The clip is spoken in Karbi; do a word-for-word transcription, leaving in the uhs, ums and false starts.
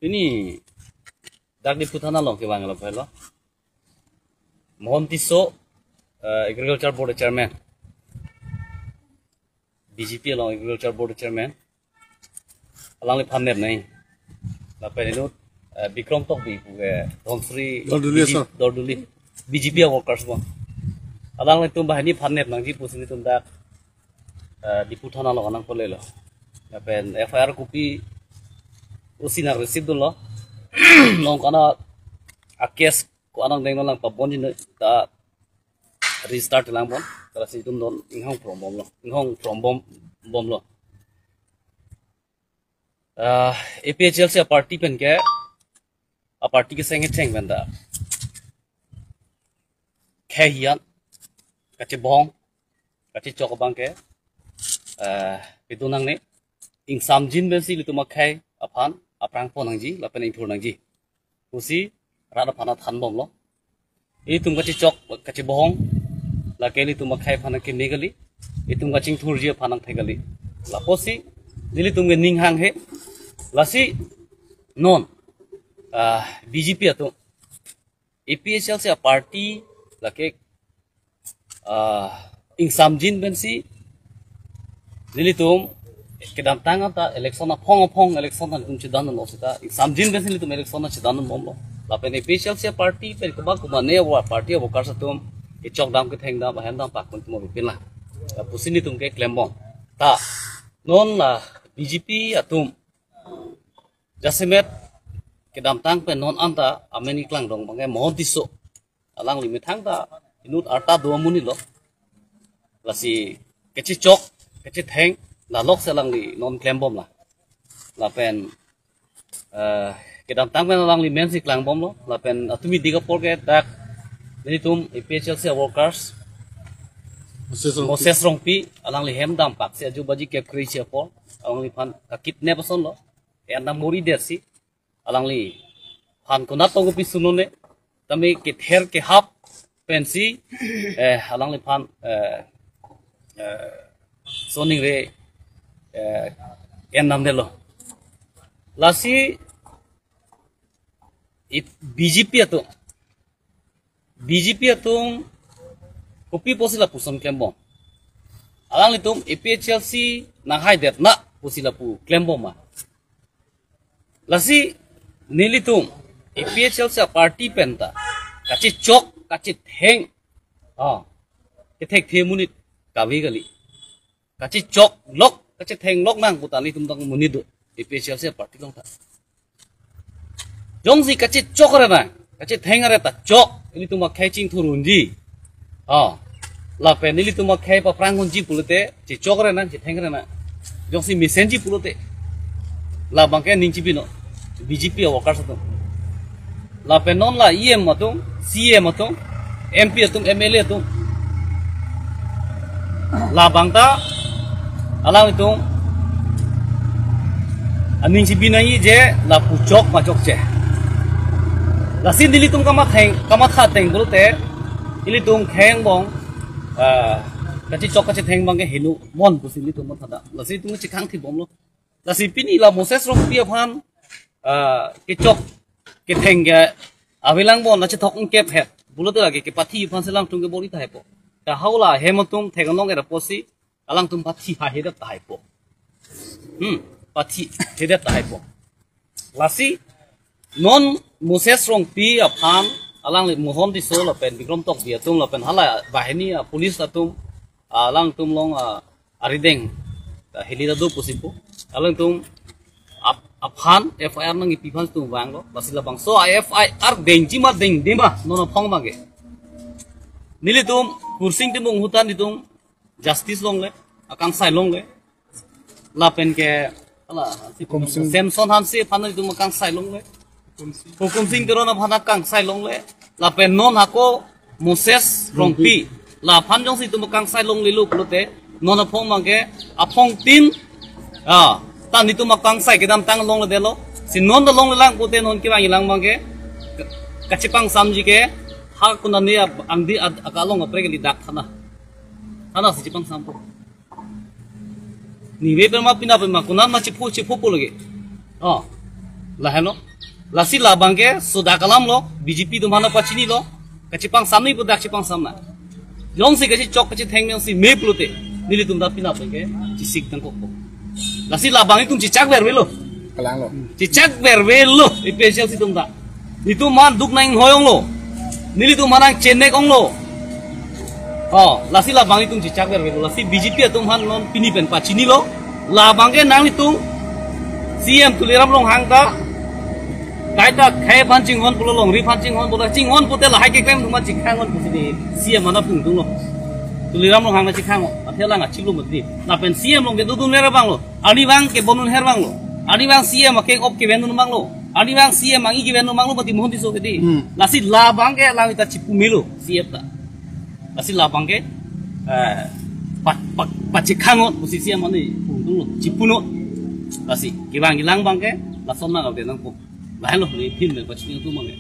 Pini dak Diphu thana along kevang lo pelo. Mohon Tisso, eh, Agriculture Board Chairman, B J P along Agriculture Board Chairman, alangliphan nep nai. Lapen inut, eh, Bikrom Tokbi pu ke Dhonsiri Dorduli B J P, asor. Dorduli B J P workers bon. Alanglitum banghini aphan nep nangji pusi nelitum dak, eh, Diphu thana along nangpale lo. Lapen F I R kopi pusi nang receive dunlo. Nonke ana a case ko-an angdeng nangpabonji ne ta restart lang bon. Lasi itum don inghong from bom lo. Inghong from bom, bom lo. Ah, A P H L C a party pen ke, a party kecheng kecheng pen ta khei hian, kachebohong, kachechok abang ke, eh, pidun nangne, ingsamjin pensi ilitum akhei aphan aphrang pon nangji, lapen ingthur nangji pusi rat aphan athan bom lo. Ilitum kachechok, kachebohong, lake ilitum akhei aphan nangkeme kali, ilitum kachingthurji aphan nangthek kali. Lapusi nelitum ke ning hanghe. Lasi non, ah, B J P atum, A P H L C a party lake, ah, ingsamjin pensi nelitum kedamtang anta election aphong aphong election nelitum chedan lo seta, ingsamjin pensi nelitum election chedan bom lo. Lapen A P H L C a party pen koma koma ne a party a workers atum kechok dam, ketheng dam, ahem dam pak pen tum pipin la. Lapusi nelitum keklem bom. Ta non la B J P atum jasemet kedamtang pen non anta amen keklangdun abang ke Mohon Tisso. Alangli methang ta inut arta do amonit lo. Lasi kachechok, kachetheng, la lok si alangli non klem bom la. Lapen, eh, kedamtang pen alangli amen si klang bom lo. Lapen atumi dik apor ke dak nelitum A P H L C workers Moses Rongpi. Moses Rongpi, alangli hem dam pak si ajo baji kep kre-isi apor alangliphan kakidnap ason lo. En dam mori det si, alangliphan konat tong kopi sunone, tame kether kehap pensi, eh, alangliphan, eh, eh, soningre, eh, en dam det lo. Lasi i B J P atum, B J P atum kopi pusi lapuson klem bom? Alanglitum A P H L C nanghai det na pusi lapu klem bom ma? Lasi nelitum A P H L C a party pen ta kachechok, kachetheng, ah, kethekthe amonit kave kali. Kachechok lok, kachetheng lok nang pu ta nelitum dang amonit do, A P H L C a party along ta. Jongsi kachechok re nang, kachetheng re ta chok, ilitum akhei chingthur unji. Ah, lapen ilitum akhei paphrang unji pulote, chechok re nang, chetheng re nang. Jongsi mesenji pulote, labang ke ning chibi non, B J P a workers atum. Lapen non la E M atum, C E M atum, M P atum, M L A atum. Labang ta alanglitum aning chibi nangji je lapu chok ma chokche. Lasi nelitum kamatha ateng, kamatha ateng pulote, ilitum khei angbong, ah, kachechok kachetheng abang ke heno mon pusi nelitum matha da. Lasi itum chekangthi bom lo. Lasi pini la Moses Rongpi aphan, ah, kechok ketheng ke avelang bon, achethok ingkep het pulote lake kepathi aphan si alangtum ke bor-i tahai po. Ta hau la hem atum thek anong era pusi alangtum pathi hahedet tahai po. Hmm, pathi hedet tahai po. Lasi non Moses Rongpi aphan, alangli Mohon Tisso lapen Bikrom Tokbi atum lapen hala banghini a police atum, alangtum along, ah, arideng, ah, heli ta do pusi pu. Alangtum ap-, aphan F I R nangkepi aphan itum vanglo. Lasi labangso a F I R dengji ma dengde ma non aphong abang ke, nelitum Kursing Timung ahut ta nelitum justice longle, akangsai longle. Lapen ke, ala, Hukum Sing. Samson Hanse aphan nelitum akangsai longle. Hukum Sing Teron aphan akangsai longle. Lapen non hako Moses Rongpi. Rongpi. Laphan jongsi itum akangsai longlelo pulote, non aphong abang ke, aphong tin, ah, ta nelitum akangsai kedamtang longledetlo. Si non ta longlelang pulote non kevang ilang abang ke, ka-, kachepangsamji ke, ha konane ab-, angdi ad-, akalong apre kali, dak thana. Thana si chepangsampo. Nive perma pina perma konat ma chepho chepho po lagi. Oh. Lahelo. Lasi labang ke sodak alam lo, B J P atum aphan pachinilo, kachipangsamni pu dak chipangsamna. Jongsi kachichok kachitheng jongsi me pulote, nelitum ta penap ke chisik tangkok po. Lasi labang itum chichak vervelo. Kalang lo. Chichak vervelo, A P H L C atum ta. Nelitum aphan duk nang hoyong lo. Nelitum aphan nang chenek ong lo. Oh, lasi labang itum chichak vervelo. Lasi B J P atum aphan non pini pen pachinilo. Labang ke nanglitum C M Tuliram Ronghang ta kaita khei aphan chinghon pulo, longri aphan chinghon pulo, chinghon pute lahai keklem atum aphan chikhang hon pusi di C M aphan pungtung lo. Tuliram Ronghang ta chikhang hon. Athe lang achiplo mati. Lapen C M along kedodun ler abang lo. Arnivang kebondun her abang lo. Arnivang C M akeng op keven dun abang lo. Arnivang C M angki keven dun abang lo mati Mohan Tisso ke di. Hmm. Lasi labang ke lang ita chipu melo C M ta. Lasi labang ke, eh, pa, pa, pachikhang hon pusi C M aphan pungtung lo, chipu non. Lasi kevang kelang abang ke lason nang ave nangpo. Lahelo, ne phin me pachini atum abang ke.